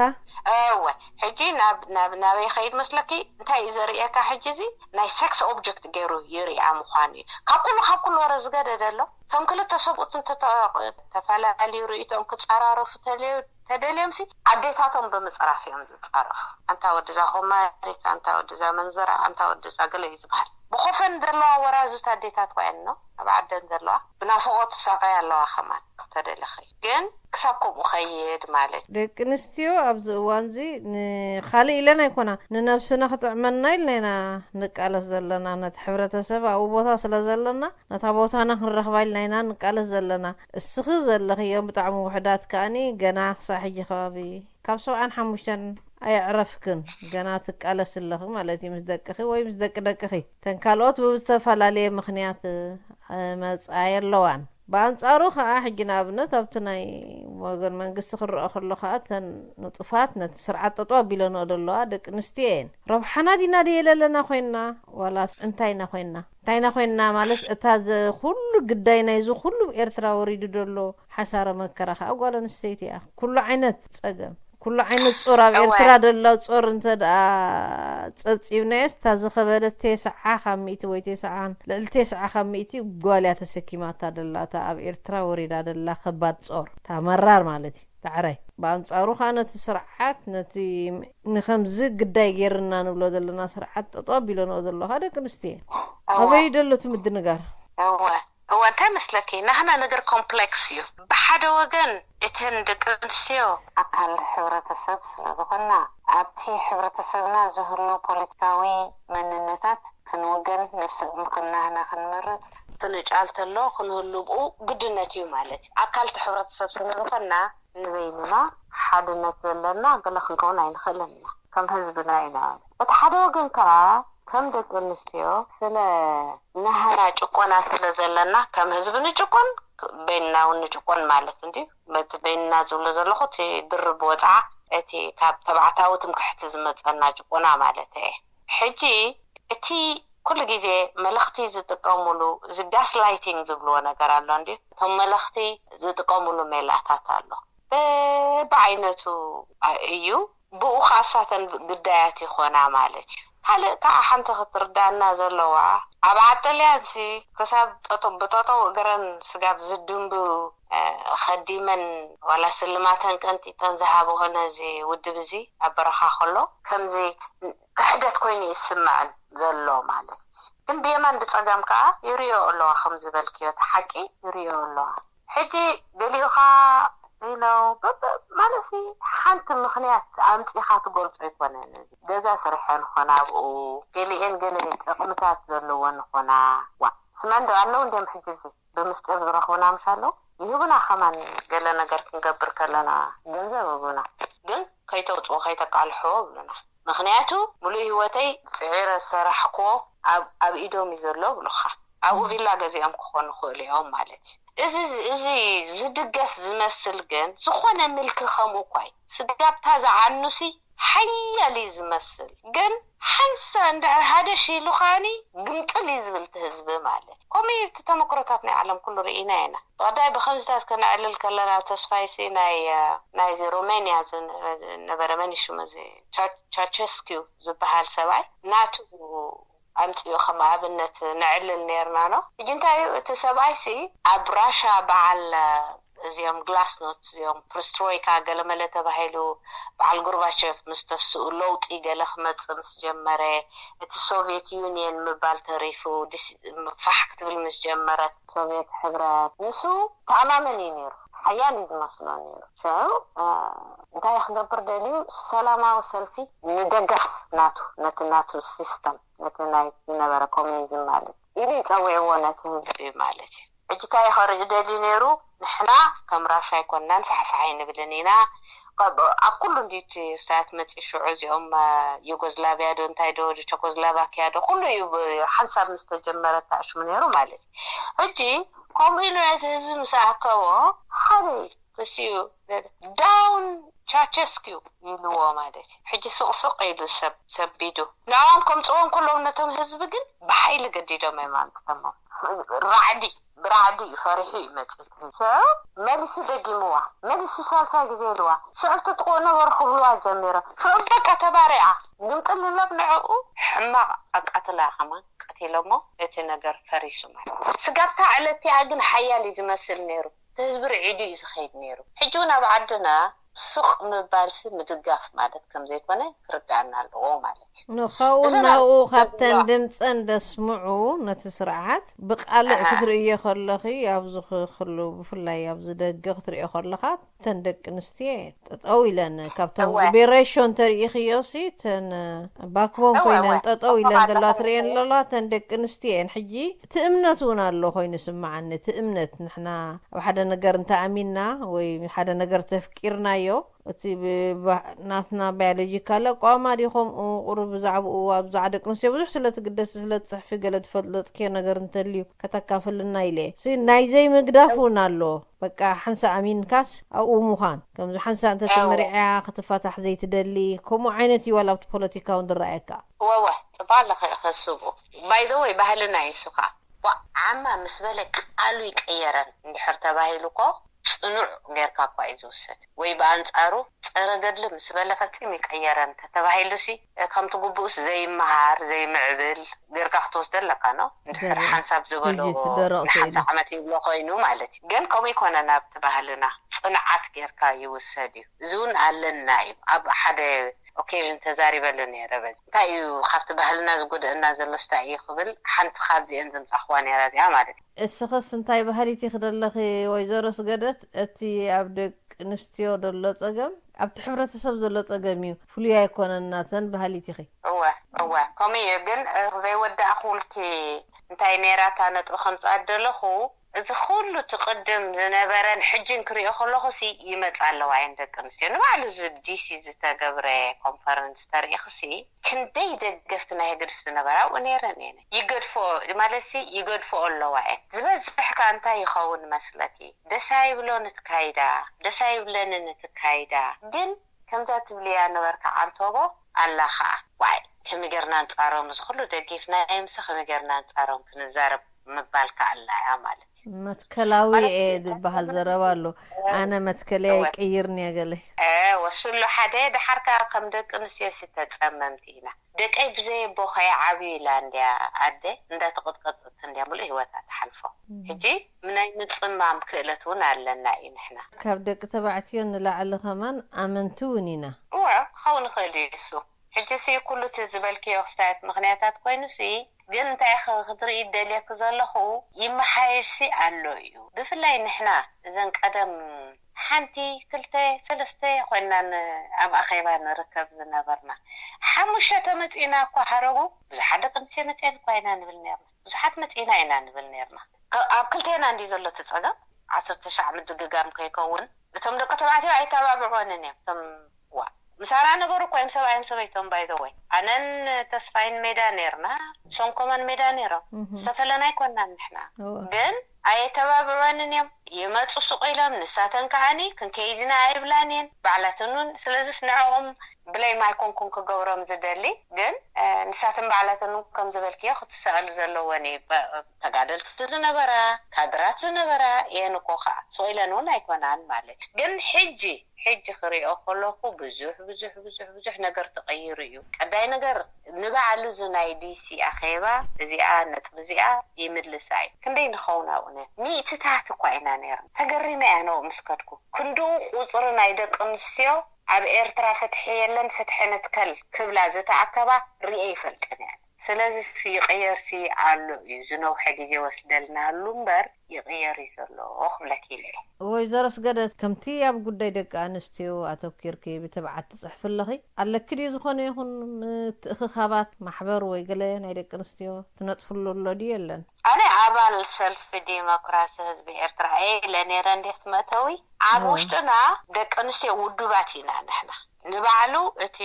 እወ ሕጂ ናብ ናብ ናበይ ከይድ መስለኪ? እንታይ እዩ ዘርእየካ? ሕጂ እዚ ናይ ሴክስ ኦብጀክት ገይሩ ይርኣ ምዃኑ እዩ። ካብ ኩሉ ካብ ኩሉ ወረ ዝገደደ ኣሎ፣ እቶም ክልተ ሰብኡት እንተተፈላለዩ ርእይቶም ክጸራረፉ ተለዩ ተደልዮም ሲ ኣዴታቶም ብምጽራፍ እዮም ዝጸረፉ። ኣንታ ወድዛ ኮማሪት፣ ኣንታ ወድዛ መንዘራ፣ ኣንታ ወድዛ ገለ እዩ ዝበሃል። ብኮፈን ዘለዋ ወራዙት ኣዴታት ኮይን ነው ኣብ ዓደን ዘለዋ ብናፍቆት ሳቀይ ኣለዋ ከማን ተደለኸ ግን ክሳብ ከምኡ ከይድ ማለት ደቂ ኣንስትዮ ኣብዚ እዋን እዚ ንካልእ ኢለን ኣይኮና ንነብስና ክጥዕመና ኢልና ኢና ንቃለስ ዘለና። ነቲ ሕብረተሰብ ኣብኡ ቦታ ስለ ዘለና ነታ ቦታና ክንረኽባ ኢልና ኢና ንቃለስ ዘለና። እስኺ ዘለኽዮ ብጣዕሚ ውሕዳት ከኣኒ ገና ክሳብ ሕጂ ከባቢ ካብ ሰብዓን ሓሙሽተን ኣየዕረፍክን፣ ገና ትቃለስ ኣለኺ ማለት እዩ ምስ ደቅኺ ወይ ምስ ደቂ ደቅኺ። ተን ካልኦት ብዝተፈላለየ ምኽንያት መጻኢ ኣለዋን። ብኣንጻሩ ከኣ ሕጂ ንኣብነት ኣብቲ ናይ ወገን መንግስቲ ክረአ ከሎ ከኣ እተን ንጡፋት ነቲ ስርዓት ጠጠው ኣቢለንኦ ዘለዋ ደቂ ኣንስትዮ እየን። ረብሓና ዲና ድየ ለለና ኮይንና ዋላስ እንታይ ኢና ኮይንና? እንታይ ኢና ኮይንና ማለት እታ ኩሉ ግዳይ ናይዚ ኩሉ ኤርትራ ወሪዱ ዘሎ ሓሳረ መከራ ከኣ ጓል ኣንስተይቲ እያ። ኩሉ ዓይነት ጸገም ኩሉ ዓይነት ጾር ኣብ ኤርትራ ደላ ጾር እንተ ደኣ ጸብጺብናዮስ እታ ዝኸበደት ቴስዓ ካብ ሚእቲ ወይ ቴስዓን ልዕሊ ቴስዓ ካብ ሚእቲ ጓል እያ ተሰኪማታ ደላ እታ ኣብ ኤርትራ ወሪዳ ደላ ከባድ ጾር እታ መራር ማለት እዩ። ዳዕራይ ብኣንጻሩ ከኣ ነቲ ስርዓት ነቲ ንኸምዚ ግዳይ ጌርና ንብሎ ዘለና ስርዓት ጠጠው ኣቢለንኦ ዘሎ ከኣ ደቂ ኣንስትዮ እየን። ኣበይ ደሎ እቲ ምድንጋር? እወ እወ እንታይ መስለኪ ናህና ነገር ኮምፕሌክስ እዩ። ብሓደ ወገን እተን ደቂ ኣንስትዮ ኣካል ሕብረተሰብ ስለ ዝኾና ኣብቲ ሕብረተሰብና ዝህሉ ፖለቲካዊ መንነታት ክንውገን ነብሲ ምክናህና ክንመርጽ ክንጫል ተሎ ክንህሉ ብኡ ግድነት እዩ ማለት እዩ። ኣካል እቲ ሕብረተሰብ ስለ ዝኾና ንበይንና ሓድነት ዘለና ገለ ክንከውን ኣይንኽእልን ኢና። ከም ህዝብና ኢና። እቲ ሓደ ወገን ከኣ ከም ደቂ ኣንስትዮ ስለ ናህና ጭቆና ስለ ዘለና ከም ህዝቢ ንጭቆን በይንና እውን ንጭቆን ማለት እንድዩ። በቲ በይንና ዝብሎ ዘለኹ እቲ ድርብ ወፅዓ እቲ ካብ ተባዕታዊ ትምክሕቲ ዝመፀና ጭቆና ማለት እየ። ሕጂ እቲ ኩሉ ግዜ መልእኽቲ ዝጥቀሙሉ እዚ ጋስ ላይቲንግ ዝብልዎ ነገር ኣሎ እንድዩ። እቶም መልእኽቲ ዝጥቀሙሉ ሜላታት ኣሎ በብዓይነቱ እዩ። ብኡ ከዓ እሳተን ግዳያት ይኾና ማለት እዩ። ካልእ ከዓ ሓንቲ ክትርዳእና ዘለዋ ኣብ ዓጠልያን ሲ ክሳብ ጠጠው ብጠጠው እግረን ስጋብ ዝድንብሩ ከዲመን ዋላ ስልማተን ቀንጢጠን ዝሃብኦ ነዚ ውድብ እዚ ኣብ በረኻ ከሎ ከምዚ ክሕደት ኮይኑ ይስምዐን ዘሎ ማለት እዩ። ግን ብየማን ብፀጋም ከዓ ይሪኦ ኣለዋ ከም ዝበልክዮ እቲ ሓቂ ይሪኦ ኣለዋ። ሕጂ ገሊኡ ከዓ ኢለው ማለት ሓንቲ ምኽንያት ኣምፂኻ ትገልፆ ኣይኮነን። ገዛ ስርሐን ኾና ኣብኡ ገሊኤን ገለ ጥቕምታት ዘለዎን ኾና ዋ ስመን ዶ ኣለዉ እንዲም ሕጂ እዚ ብምስጢር ዝረኽቡና ምሽ ኣለዉ ይህቡና ከማን ገለ ነገር ክንገብር ከለና ገንዘብ ይህቡና ግን ከይተውፅኡ ከይተቃልሕዎ ይብሉና። ምኽንያቱ ሙሉእ ህይወተይ ፅዒረ ዝሰራሕክዎ ኣብ ኢዶም እዩ ዘሎ ብሉኻ። ኣብኡ ቪላ ገዚኦም ክኾኑ ይኽእሉ እዮም ማለት እዩ። እዚ እዚ ዝድገፍ ዝመስል ግን ዝኾነ ምልኪ ከምኡ እኳ እዩ። ስጋብታ ዝዓኑሲ ሓያል እዩ ዝመስል ግን ሓንሳ እንድሕር ሃደሽ ኢሉ ከኣኒ ግምጥል እዩ ዝብል እቲ ህዝቢ ማለት እዩ። ከምኡ እዩ እቲ ተመክሮታት ናይ ዓለም ኩሉ ርኢና ኢና። ብቐዳይ ብኸምዚታት ከነዕልል ከለና ተስፋይሲ ናይ ናይዚ ሮሜንያ ዝነበረ መን እዩ ሽሙ እዚ ቻቸስኪው ዝበሃል ሰብኣይ ናቱ ኣምፅኡ ከም ኣብነት ነዕልል ነርና ነው። ሕጂ እንታይ እዩ እቲ ሰብኣይ ሲ ኣብ ራሻ በዓል እዚኦም ግላስኖት እዚኦም ፕርስትሮይካ ገለመለ ተባሂሉ በዓል ጎርባቸፍ ምስ ተስኡ ለውጢ ገለ ክመፅእ ምስ ጀመረ እቲ ሶቪየት ዩኒየን ምባል ተሪፉ ፋሕ ክትብል ምስ ጀመረት ሶቪየት ሕብረት ንሱ ተኣማመን እዩ ነይሩ። ሓያል እዩ ዝመስሎ ነይሩ። ሽዑ እንታይ ክገብር ደልዩ? ሰላማዊ ሰልፊ ንደገፍ ናቱ፣ ነቲ ናቱ ሲስተም፣ ነቲ ናይ ዝነበረ ኮሚኒዝም ማለት ኢሉ ይጸውዕዎ ነቲ ህዝቢ ማለት እዩ። ሕጂ እንታይ ከርኢ ደልዩ ነይሩ? ንሕና ከም ራሻ ኣይኮንናን፣ ፋሕፋሕ ኣይንብልን ኢና። ኣብ ኩሉ እንዲ ስታት መፂ ሽዑ እዚኦም ዩጎዝላቪያ ዶ እንታይ ዶ ቸኮዝላቫኪያ ዶ ኩሉ እዩ ሓንሳብ ምስ ተጀመረ ተኣሽሙ ነይሩ ማለት እዩ። ሕጂ ከምኡ ኢሉ ነቲ ህዝቢ ምስ ኣከቦ ሓደ እዩ ክሲኡ ዳውን ቻቸስኪዩ ኢልዎ ማለት እዩ። ሕጂ ስቕስቕ ኢሉ ሰብ ሰቢዱ ንዕኦም ከምፅዎም ከለዉ ነቶም ህዝቢ ግን ብሓይሊ ገዲዶም እዮም ኣምፅኦሞ። ራዕዲ ብራዕዲ እዩ ፈሪሑ እዩ መፅኡ። ሽዑ መሊሱ ደጊምዋ፣ መሊሱ ሳልሳይ ግዜ ኢልዋ። ሽዑ ትጥቕኡ ነበሩ ክብልዋ ጀሚሮም። ሽዑ በቃ ተባሪዓ ግምጥል ኢሎም ንዕኡ ሕማቕ ኣቃትላ ከማን ቀቲሎሞ። እቲ ነገር ፈሪሱ ማለት ስጋብታ ዕለት እቲኣ ግን ሓያል እዩ ዝመስል ነይሩ። ህዝቢ ርዒዱ እዩ ዝኸይድ ነይሩ። ሕጂ እውን ኣብ ዓድና ስቕ ምባልሲ ምድጋፍ ማለት ከም ዘይኮነ ክርዳእና ኣለዎ ማለት እዩ። ንኸው እዚ ናብ ናብኡ ካብተን ዘሎ ድምፀን ደስምዑ ነቲ ስርዓት ብቃልዕ ኣሃ። ክትርእዮ ከለኺ ኣብዚ ክሉ ብፍላይ ኣብዚ ደገ ክትርእዮ ከለኻ እተን ደቂ ኣንስትዮ እየን ጠጠው ኢለን ካብቶም እወ። ቤሬሾ እንተርእኽዮ ሲ እተን ባክቦን እወ፣ ኮይነን እወ። ጠጠው እቶም ኢለን ዘለዋ ኣለኹም ትርእየን እወ። ዘለዋ እተን ደቂ ኣንስትዮ እየን። ሕጂ እቲ እምነት እውን ኣሎ ኮይኑ ስምዓኒ። እቲ እምነት ንሕና ኣብ ሓደ ነገር እንተኣሚንና ወይ ሓደ ነገር ተፍቂርናዮ እቲ ብ- ባ- ናትና ባዮሎጂካል ኣቋማ ድዩ ከምኡ ቁሩብ ብዛዕባኡ ኣብዛ ደቂ ኣንስትዮ ብዙሕ ስለ ትግደስ ስለ ትፅሕፊ ገለ ትፈልጥክዮ ነገር እንተልዩ ከተካፍልና ኢለ እየ። ሲ ናይ ዘይምግዳፍ እውን ኣሎ። በቃ ሓንሳ ኣሚንካስ ኣብኡ ምዃን ከምዚ ሓንሳ እንተ እወ። ተመሪዕያ ክትፋታሕ ዘይትደሊ ከምኡ ዓይነት እዩ ዋላ ኣብቲ ፖለቲካ እውን ዝረኣየካ። ወወ ጽባሕ ኣለኸ ከስቡ ባይ ዘ ወይ ባህልና ይሱኻ ዓማ ምስ በለ ቃሉ ይቀየረን እንድሕር ተባሂሉ እኮ ጽኑዕ ጌርካ እኳ እዩ ዝውሰድ። ወይ ብኣንጻሩ ጸረ ገድሊ ምስ በለ ፈጺሙ ይቀየረን ተተባሂሉሲ ከምቲ ግቡእስ ዘይመሃር ዘይምዕብል ጌርካ ክትወስዶ ኣለካ ነው። እንድሕር ደረቕ። ሓንሳብ ዝበሎ ትውጂት ደረቕ ንሓንሳ ስኢሉ። ዓመት ይብሎ ኮይኑ ማለት እዩ። ግን ከምኡ ይኮነ ናብቲ ባህልና ጽንዓት ጌርካ ይውሰድ እዩ። እዚ እውን ኣለና እዩ። ኣብ ሓደ ኦኬዥን ተዛሪበሉ ነይረ። በዚ እንታይ እዩ ካብቲ ባህልና ዝጎድእና ዘሎ ስታይ እዩ ክብል ሓንቲ ካብዚአን ዘምፃኽዋ ነይራ እዚኣ ማለት እዩ። እስኽስ እንታይ ባህሊት ኢኺ ዘለኺ ወይዘሮ ስገደት? እቲ ኣብ ደቂ ኣንስትዮ ዘሎ ፀገም ኣብቲ ሕብረተሰብ ዘሎ ፀገም እዩ፣ ፍሉይ ኣይኮነን ናተን ባህሊት ኢኺ። እወ እወ ከምኡ እዩ። ግን እ፣ ዘይወዳእኽውልኪ እንታይ ነይራ እታ ነጥቢ ከምፅኣ ደለኹ እዚ ኩሉ እቲ ቅድም ዝነበረን ሕጅን ክሪኦ ከለኹ ሲ ይመፃ ኣለዋ እየን ደቂ ኣንስትዮ። ንባዕሉ እዚ ዲሲ ዝተገብረ ኮንፈረንስ ተሪኢኽሲ ክንደይ ደገፍቲ ናይ ህግድፍ ዝነበራ ኣብኡ ነይረን እየን። ይገድፎ ማለት ሲ ይገድፎ ኣለዋ እየን። ዝበዝሕ ከ እንታይ ይኸውን መስለኪ? ደስ ኣይብሎን እቲ ካይዳ፣ ደስ ኣይብለንን እቲ ካይዳ። ግን ከምዛ ትብልያ ነበርካ ዓንቶቦ ኣላ ኸዓ ዋይ ከመይ ጌርና ኣንጻሮም እዚ ኩሉ ደጊፍናዮም ሲ ከመይ ጌርና ኣንጻሮም ክንዛረብ ምባል ከኣላ እያ ማለት እዩ። መትከላዊ ማለት እየ እዩ። ዝበሃል ዘረባ ኣሎ። ኣነ መትከለይ እወ። ኣይቅይርን እየ ገለ። እወ፣ እሱ ኣሎ ሓደ። ደሓር ከኣ ከም ደቂ ኣንስትዮ ሲ ተጸመምቲ ኢና። ደቀይ ብዘይ ኣቦ ከይዓብዩ ኢላ እንድያ ኣደ እንዳተቐጥቀጠት እንድያ ምሉእ ህይወታ ትሓልፎ። እም። ሕጂ ናይ ምጽማም ክእለት እውን ኣለና እዩ ንሕና። ካብ ደቂ ተባዕትዮ ንላዕሊ ከማን ኣመንቲ እውን ኢና። እወ፣ ክኸውን ይኽእል እዩ እሱ። ሕጂ ሲ ኩሉ እቲ ዝበልክዮ ክስታያት ምኽንያታት ኮይኑ ሲ ግን እንታይ ኽ- ክትርኢ ደልየኪ ዘለኹ ይመሓየሽ ሲ ኣሎ እዩ። ብፍላይ ንሕና እዘን ቀደም ሓንቲ ክልተ ሰለስተ ኮይናን ኣብ ኣኼባ ንርከብ ዝነበርና ሓሙሽተ ተመጺእና እኳ ሓረጉ ብዙሓት ደቂ ኣንስትዮ መጺአን እኳ ኢና ንብል ነርና። ብዙሓት መጺእና ኢና ንብል ነርና። ከ- ኣብ ክልቴና እንዲ ዘሎ እቲ ጸገም ዓሰርተ ሻዕ ምድግጋም ከይከውን እቶም ደቂ ተባዕትዮ ኣይተባብዕወንን እዮም። እቶም ዋ ምሳና ነበሩ እኮ እዮም ሰብኣዮም ሰበይቶም ባይዘወይ ኣነን ተስፋይን ሜዳ ነርና። ሶም ኮማን ሜዳ ነይሮም እህ። ዝተፈለና ኣይኮናን ንሕና እወ። ግን ኣየተባብዕወንን እዮም። ይመፁ ሱቕ ኢሎም ንሳተን ከዓኒ ክንከይድና ኣይብላን እየን ባዕላተን እውን። ስለዚስ ንዕኦም ብለይ ማይኮንኩን ክገብሮም ዝደሊ ግን እ፣ ንሳተን ባዕላተን እውን ከም ዝበልክዮ ክትሰኣሉ ዘለወን እዩ። በ- ተጋደልቲ ዝነበራ ካድራት ዝነበራ እየን እኮ ከዓ ሱቕ ኢለን እውን ኣይኮናን ማለት እዩ። ግን ሕጂ ሕጂ ክሪኦ ከለኹ ብዙሕ ብዙሕ ብዙሕ ብዙሕ ነገር ተቐይሩ እዩ። ቀዳይ ነገር ንባዕሉ እዚ ናይ ዲሲ ኣኼባ እዚኣ ነጥቢ እዚኣ ይምልሳ እዩ። ክንደይ ንኸውን ኣብኡ ነን ሚእትታት እኳ ኢና ነይርና። ተገሪመ እያ ነኡ ምስ ከድኩ ክንድኡ ቁፅሪ ናይ ደቂ ኣንስትዮ ኣብ ኤርትራ ፍትሒ የለን ፍትሒ ንትከል ክብላ ዝተኣከባ ርኤ ይፈልጥን እያ። ስለዚ ይቕየርሲ ኣሎ እዩ፣ ዝነውሐ ግዜ ወስደልናሉ እምበር ይቕየር እዩ ዘሎ ክብለኪ ኢለ። ወይዘሮ ኣስገደት፣ ከምቲ ኣብ ጉዳይ ደቂ ኣንስትዮ ኣተኪርኪ ብትብዓት ትፅሕፊ ኣለኺ፣ ኣለኪ ድዩ ዝኾነ ይኹን ምትእኽኻባት ማሕበር ወይ ገለ ናይ ደቂ ኣንስትዮ ትነጥፍሉ ኣሎ ድዩ የለን? ኣነ ኣባል ሰልፊ ዲሞክራሲ ህዝቢ ኤርትራ እየ ኢለ ነይረ። እንዴት መእተዊ ኣብ ውሽጥና ደቂ ኣንስትዮ ውዱባት ኢና ንሕና። ንባዕሉ እቲ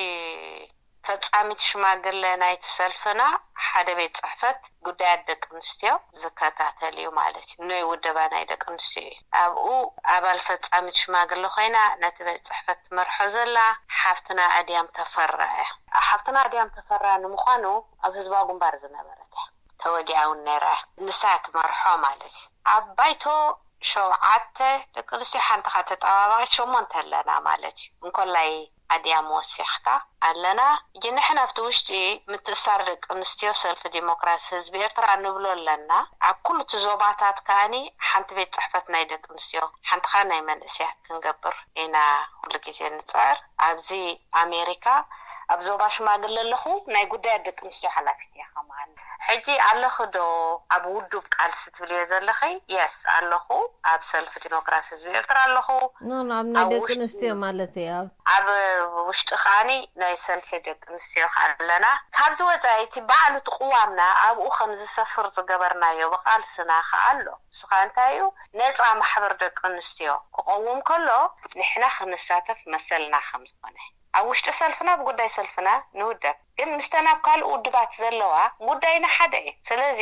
ፈጻሚት ሽማግለ ናይቲ ሰልፍና ሓደ ቤት ጽሕፈት ጉዳያት ደቂ ኣንስትዮ ዝከታተል እዩ ማለት እዩ። ናይ ውደባ ናይ ደቂ ኣንስትዮ እዩ። ኣብኡ ኣባል ፈጻሚት ሽማግለ ኮይና ነቲ ቤት ጽሕፈት ትመርሖ ዘላ ሓፍትና ኣድያም ተፈራ እያ። ሓፍትና ኣድያም ተፈራ ንምዃኑ ኣብ ህዝባዊ ግንባር ዝነበረት እያ። ተወጊኣ እውን ነይራ እያ። ንሳ ትመርሖ ማለት እዩ። ኣብ ባይቶ ሸውዓተ ደቂ ኣንስትዮ ሓንቲ ካ ተጠባባቂት ሸሞንተ ኣለና ማለት እዩ። እንኮላይ ኣድያም ወሲኽካ ኣለና። ሕጂ ንሕና ኣብቲ ውሽጢ ምትእሳር ደቂ ኣንስትዮ ሰልፊ ዲሞክራሲ ህዝቢ ኤርትራ ንብሎ ኣለና። ኣብ ኩሉ እቲ ዞባታት ከኣኒ ሓንቲ ቤት ጽሕፈት ናይ ደቂ ኣንስትዮ ሓንቲ ካ ናይ መንእስያት ክንገብር ኢና ኩሉ ግዜ ንጽዕር። ኣብዚ ኣሜሪካ ኣብ ዞባ ሽማግለ ኣለኹ ናይ ጉዳያት ደቂ ኣንስትዮ ሓላፊት እየ ከማን። ሕጂ ኣለኺ ዶ ኣብ ውዱብ ቃልሲ ትብልዮ ዘለኺ? የስ ኣለኹ። ኣብ ሰልፊ ዲሞክራሲ ህዝቢ ኤርትራ ኣለኹ። ኖ ኖ ኣብ ናይ ኣብ ደቂ ውሽጢ- ኣንስትዮ ማለት እዩ ኣብ ኣብ ውሽጢ ከዓኒ ናይ ሰልፊ ደቂ ኣንስትዮ ከኣ ኣለና። ካብዚ ወፃኢ እቲ ባዕሉ እቲ ቅዋምና ኣብኡ ከም ዝሰፍር ዝገበርናዮ ብቃልስና ከኣ ኣሎ። እሱ ከኣ እንታይ እዩ? ነፃ ማሕበር ደቂ ኣንስትዮ ክቐውም ከሎ ንሕና ክንሳተፍ መሰልና ከም ዝኾነ ኣብ ውሽጢ ሰልፍና ብጉዳይ ሰልፍና ንውደብ፣ ግን ምስተን ኣብ ካልእ ውድባት ዘለዋ ጉዳይና ሓደ እዩ። ስለዚ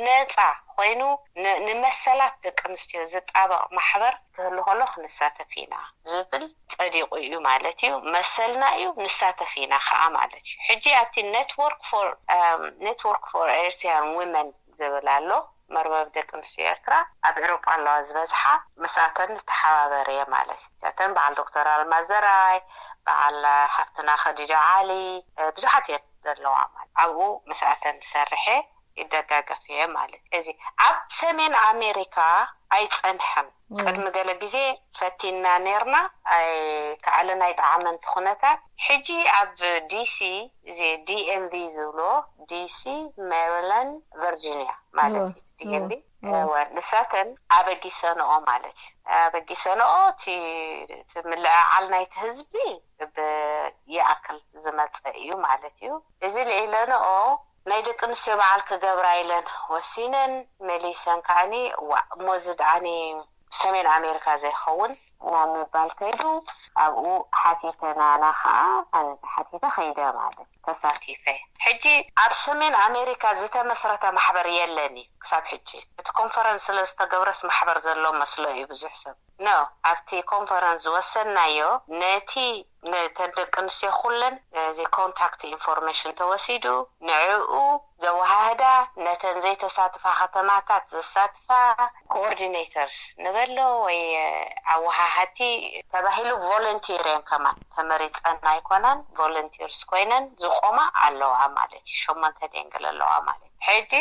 ነፃ ኮይኑ ን- ንመሰላት ደቂ ኣንስትዮ ዝጣበቕ ማሕበር ክህሉ ከሎ ክንሳተፍ ኢና ዝብል ጸዲቑ እዩ ማለት እዩ። መሰልና እዩ፣ ንሳተፍ ኢና ከዓ ማለት እዩ። ሕጂ ኣብቲ network for network for Eritrean women ዝብል ኣሎ። መርበብ ደቂ ኣንስትዮ ኤርትራ ኣብ ኤሮጳ ኣለዋ ዝበዝሓ፣ ምስኣተን ንተሓባበር እየ ማለት እዩ። እተን በዓል ዶክተር ኣልማዝ ዘርኣይ፣ በዓል ሓፍትና ኸዲጃ ዓሊ፣ ብዙሓት እየን ዘለዋ ማለት ኣብኡ ምስኣተን ዝሰርሐ ይደጋገፍ እየ ማለት እዚ ኣብ ሰሜን ኣሜሪካ ኣይጸንሐን። ቅድሚ ገለ ግዜ ፈቲና ነርና ኣይከዓለን ኣይጠዓመን እቲ ኩነታት። ሕጂ ኣብ ዲሲ እዚ ዲኤምቪ ዝብሎ ዲሲ፣ ሜሪላንድ፣ ቨርጂኒያ ማለት እዩ። ዲኤምቪ ንሳተን ኣበጊሰንኦ ማለት እዩ። ኣበጊሰንኦ እቲ ምልዕዓል ናይቲ ህዝቢ ብይኣክል ዝመፀ እዩ ማለት እዩ። እዚ ልዒለንኦ ናይ ደቂ ኣንስትዮ በዓል ክገብራ ኢለን ወሲነን መሊሰን ከዓኒ እዋ እሞዚ ደኣኒ ሰሜን ኣሜሪካ ዘይኸውን ናብ ምባል ከይዱ ኣብኡ ሓቲተናና ከዓ ኣነ ተሓቲተ ከይደ ማለት ተሳቲፈ። ሕጂ ኣብ ሰሜን ኣሜሪካ ዝተመስረተ ማሕበር የለን እዩ ክሳብ ሕጂ። እቲ ኮንፈረንስ ስለ ዝተገብረስ ማሕበር ዘሎ መስሎ እዩ ብዙሕ ሰብ። ኖ፣ ኣብቲ ኮንፈረንስ ዝወሰንናዮ ነቲ ነተን ደቂ ኣንስትዮ ኩለን እዚ ኮንታክት ኢንፎርሜሽን ተወሲዱ ንዕኡ ዘወሃህዳ ነተን ዘይተሳትፋ ከተማታት ዘሳትፋ ኮኦርዲኔተርስ ንበሎ ወይ ኣወሃሃቲ ተባሂሉ ቮለንቲር እየን ከማን ተመሪፀን ኣይኮናን ቮለንቲርስ ኮይነን ዝቆማ ኣለዋ ማለት እዩ። ሸሞንተ ደንግል ኣለዋ ማለት እዩ። ሕጂ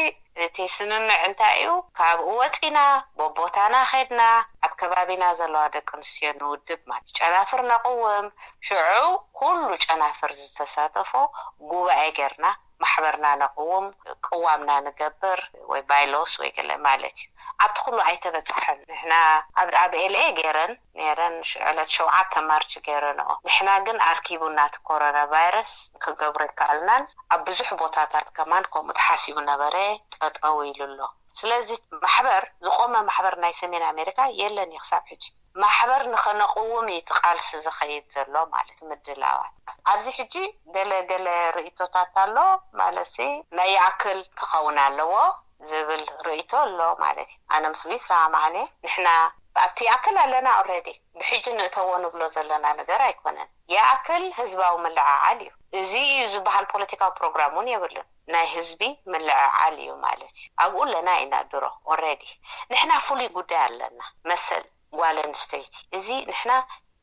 እቲ ስምምዕ እንታይ እዩ? ካብኡ ወፂና በቦታና ኸድና ኣብ ከባቢና ዘለዋ ደቂ ኣንስትዮ ንውድብ ማለት ጨናፍር ነቕውም። ሽዑ ኩሉ ጨናፍር ዝተሳተፎ ጉባኤ ጌርና ማሕበርና ነቕውም፣ ቅዋምና ንገብር ወይ ባይሎስ ወይ ገለ ማለት እዩ። ኣብቲ ኩሉ ኣይተበፃሐን። ንሕና ኣብ ኣብ ኤልኤ ገይረን ነይረን ዕለት ሸውዓተ ማርች ገይረንኦ። ንሕና ግን ኣርኪቡና እቲ ኮሮና ቫይረስ ክገብሮ ይከኣልናን ኣብ ብዙሕ ቦታታት ከማን ከምኡ ተሓሲቡ ነበረ፣ ጠጠው ኢሉ ኣሎ። ስለዚ ማሕበር ዝቆመ ማሕበር ናይ ሰሜን ኣሜሪካ የለን እዩ ክሳብ ሕጂ። ማሕበር ንኸነቕውም እዩ እቲ ቃልሲ ዝኸይድ ዘሎ ማለት ምድላዋት። ኣብዚ ሕጂ ገለ ገለ ርእይቶታት ኣሎ ማለት ሲ ናይ ይኣክል ክኸውን ኣለዎ ዝብል ርእይቶ ኣሎ ማለት እዩ። ኣነ ምስኡ ይሰማማዕን እየ። ንሕና ኣብቲ ይኣክል ኣለና ኦልሬዲ ብሕጂ ንእተዎ ንብሎ ዘለና ነገር ኣይኮነን። ይኣክል ህዝባዊ ምልዕዓል እዩ። እዚ እዩ ዝበሃል ፖለቲካዊ ፕሮግራም እውን የብሉን። ናይ ህዝቢ ምልዕዓል እዩ ማለት እዩ። ኣብኡ ኣለና ኢና ድሮ ኦልሬዲ። ንሕና ፍሉይ ጉዳይ ኣለና መሰል ጓል ኣንስተይቲ። እዚ ንሕና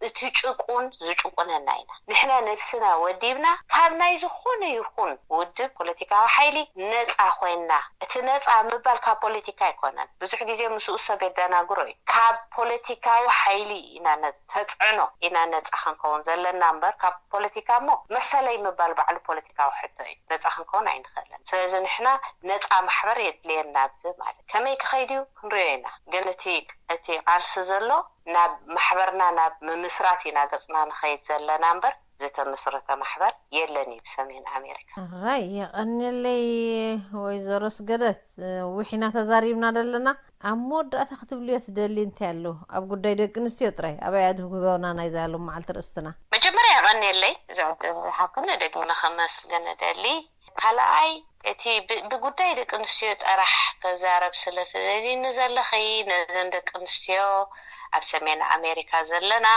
እቲ ጭቁን ዝጭቁነና ኢና። ንሕና ነብስና ወዲብና ካብ ናይ ዝኾነ ይኹን ውድብ ፖለቲካዊ ሓይሊ ነጻ ኮይንና፣ እቲ ነጻ ምባል ካብ ፖለቲካ ኣይኮነን። ብዙሕ ግዜ ምስኡ ሰብ የደናግሮ እዩ። ካብ ፖለቲካዊ ሓይሊ ኢና ነ-፣ ተጽዕኖ ኢና ነጻ ክንከውን ዘለና እምበር፣ ካብ ፖለቲካ እሞ መሰለይ ምባል ባዕሉ ፖለቲካዊ ሕቶ እዩ። ነጻ ክንከውን ኣይንኽእልን። ስለዚ ንሕና ነጻ ማሕበር የድልየና ኣብዚ ማለት ከመይ ክኸይድ እዩ ክንሪኦ ኢና። ግን እቲ፣ እቲ ቃልሲ ዘሎ ናብ ማሕበርና ናብ ምምስራት ኢና ገጽና ንኸይድ ዘለና እምበር ዝተመስረተ ማሕበር የለን እዩ ብሰሜን ኣሜሪካ። ራይ የቐንየለይ። ወይዘሮ ስገደት፣ እ፣ ውሒና ተዛሪብና ደለና። ኣብ መወዳእታ ክትብልዮ ትደሊ እንታይ ኣሎ? ኣብ ጉዳይ ደቂ ኣንስትዮ ጥራይ፣ ኣበይ ኣድህጉ ህበና ናይዛ ሎም መዓልቲ ርእስትና። መጀመርያ የቐንየለይ፣ እዚ ዕድል ዝሃብክኒ ደግመ ከመስግን እደሊ። ካልኣይ፣ እቲ ብ-፣ ብጉዳይ ደቂ ኣንስትዮ ጥራሕ ከዛረብ ስለ ትደልይኒ ዘለኺ፣ ነዘን ደቂ ኣንስትዮ ኣብ ሰሜን ኣሜሪካ ዘለና፣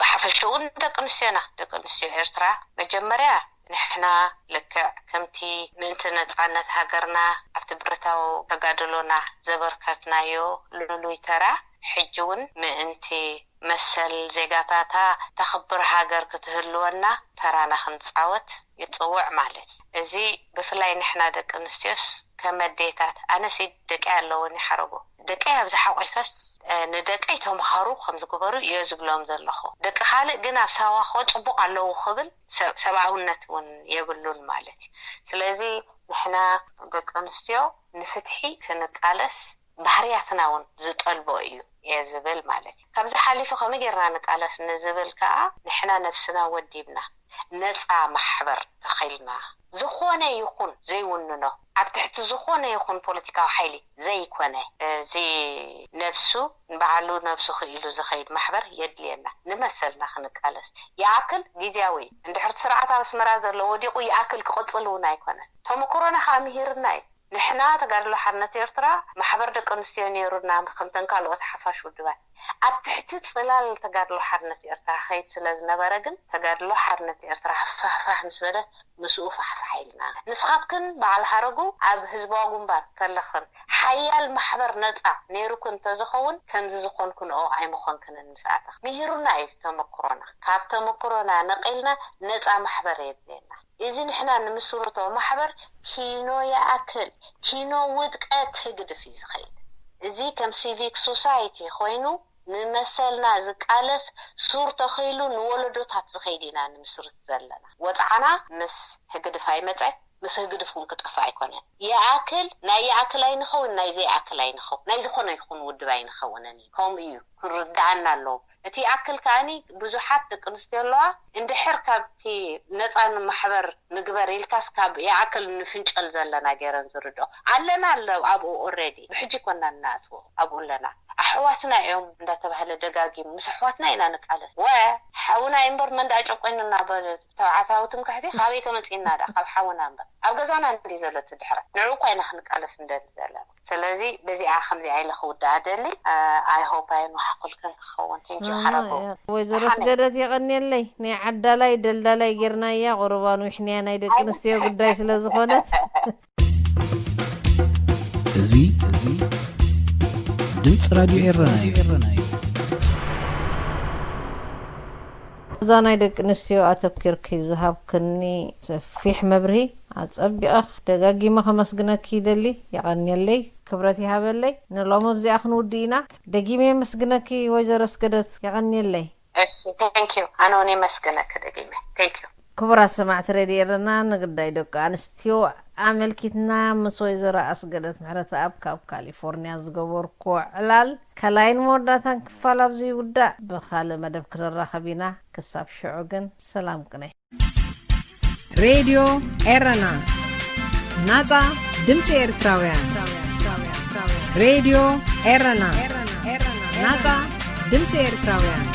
ብሓፈሽኡ እውን ደቂ ኣንስትዮና፣ ደቂ ኣንስትዮ ኤርትራ፣ መጀመርያ ንሕና ልክዕ ከምቲ ምእንቲ ነጻነት ሃገርና ኣብቲ ብረታዊ ተጋድሎና ዘበርከትናዮ ልሉይ ተራ፣ ሕጂ እውን ምእንቲ መሰል ዜጋታታ ተኽብር ሃገር ክትህልወና ተራና ክንጻወት ይጽውዕ ማለት እዩ። እዚ ብፍላይ ንሕና ደቂ ኣንስትዮስ ከም ኣዴታት፣ ኣነሲ ደቀይ ኣለውኒ ሓረጎ፣ ደቀይ ኣብዚ ሓቂፈስ፣ እ፣ ንደቀይ ተምሃሩ ከም ዝግበሩ እየ ዝብሎም ዘለኹ። ደቂ ካልእ ግን ኣብ ሳዋ እኮ ጽቡቕ ኣለዉ ክብል ሰብ-፣ ሰብኣውነት እውን የብሉን ማለት እዩ። ስለዚ ንሕና ደቂ ኣንስትዮ ንፍትሒ ክንቃለስ ባህርያትና እውን ዝጠልቦ እዩ እየ ዝብል ማለት እዩ። ካብዚ ሓሊፉ ከመይ ጌርና ንቃለስ ንዝብል ከኣ ንሕና ነብስና ወዲብና ነጻ ማሕበር ተኺልና ዝኾነ ይኹን ዘይውንኖ ኣብ ትሕቲ ዝኾነ ይኹን ፖለቲካዊ ሓይሊ ዘይኮነ እዚ ነብሱ ንባዕሉ ነብሱ ክኢሉ ዝኸይድ ማሕበር የድልየና። ንመሰልና ክንቃለስ ይኣክል ግዝያዊ እዩ። እንድሕር እቲ ስርዓት ኣብ ኣስመራ ዘሎ ወዲቑ ይኣክል ክቕጽል እውን ኣይኮነን። ተመክሮና ከኣ ምሂርና እዩ። ንሕና ተጋድሎ ሓርነት ኤርትራ ማሕበር ደቂ ኣንስትዮ ነይሩና፣ ከምተን ካልኦት ሓፋሽ ውድባት ኣብ ትሕቲ ጽላል ተጋድሎ ሓርነት ኤርትራ ኸይድ ስለ ዝነበረ ግን ተጋድሎ ሓርነት ኤርትራ ሃፋህፋህ ምስ በለት ምስኡ ፋሕፋሕ ኢልና። ንስኻትክን በዓል ሃረጉ ኣብ ህዝባዊ ግንባር ከለኽን ሓያል ማሕበር ነጻ ነይሩክን እንተዝኸውን ከምዚ ዝኾንክንኦ ኣይምኾንክንን ምስ ኣተኽ። ምሂሩና እዩ ተመክሮና። ካብ ተመክሮና ነቒልና ነጻ ማሕበር የድልየና። እዚ ንሕና ንምስርቶ ማሕበር ኪኖ ይኣክል፣ ኪኖ ውድቀት ህግድፍ እዩ ዝኸይድ። እዚ ከም ሲቪክ ሶሳይቲ ኮይኑ ንመሰልና ዝቃለስ ሱር ተኺሉ ንወለዶታት ዝኸይድ ኢና ንምስርት ዘለና። ወጽዓና ምስ ህግድፍ ኣይመጸ፣ ምስ ህግድፍ እውን ክጠፍእ ኣይኮነን። ይኣክል፣ ናይ ይኣክል ኣይንኸውን፣ ናይ ዘይኣክል ኣይንኸውን፣ ናይ ዝኾነ ይኹን ውድብ ኣይንኸውንን እዩ። ከምኡ እዩ፣ ክንርድኣና ኣለዎ። እቲ ይኣክል ከኣኒ ብዙሓት ደቂ ኣንስትዮ ኣለዋ፣ እንድሕር ካብቲ ነጻ ማሕበር ንግበር ኢልካስ ካብ ይኣክል ንፍንጨል ዘለና ገይረን ዝርድኦ ኣለና ኣሎ ኣብኡ ኦልሬዲ። ብሕጂ ኮና እናኣትዎ ኣብኡ ኣለና። ኣሕዋትና እዮም እንዳተባህለ ደጋጊሙ፣ ምስ ኣሕዋትና ኢና ንቃለስ። ወ ሓውና እዩ እምበር መን ደኣ ጨቆይኑና በ-፣ ተባዕታዊ ትምክሕቲ ካበይ ከመጽእና ደኣ ካብ ሓውና እምበር ኣብ ገዛና እንዲ ዘሎ እቲ ድሕረት። ንዕኡ እኳ ኢና ክንቃለስ እንደሊ ዘለና። ስለዚ በዚኣ ከምዚኣ ኢለ ክውድኣ ደሊ። ኣይ ሆፕ ኣየንዋሓኩልክን ክኸውን። ቴንክ ዩ ሓረጎ። ወይዘሮ ስገደት የቐንየለይ። ናይ ዓዳላይ ደልዳላይ ጌርናያ፣ ቁሩብ ኣንዊሕናያ ናይ ደቂ ኣንስትዮ ጉዳይ ስለ ዝኾነት። እዚ፣ እዚ ድምፂ ራድዮ ኤረና እዩ። እዛ ናይ ደቂ ኣንስትዮ ኣተኪርኪ ዝሃብክኒ ሰፊሕ መብርሂ ኣጸቢቐ ደጋጊመ ከመስግነኪ ይደሊ። የቐንየለይ፣ ክብረት ይሃበለይ። ንሎሚ ኣብዚኣ ክንውድእ ኢና። ደጊመ የመስግነኪ ወይዘሮ ስገደት፣ የቐንየለይ። እሺ፣ ቴንክ ዩ። ኣነ እውን የመስግነኪ ደጊመ። ቴንክ ዩ። ክቡራት ሰማዕቲ ሬድዮ ኤረና፣ ንግዳይ ደቂ ኣንስትዮ ኣመልኪትና ምስ ወይዘሮ ኣስገደት ምሕረተኣብ ካብ ካሊፎርኒያ ዝገበርኩዎ ዕላል ካልኣይን መወዳእታን ክፋል ኣብዚ ይውዳእ። ብኻልእ መደብ ክንራኸብ ኢና። ክሳብ ሽዑ ግን ሰላም ቅነ። ሬድዮ ኤረና፣ ናጻ ድምጺ ኤርትራውያን። ሬድዮ ኤረና፣ ናጻ ድምጺ ኤርትራውያን።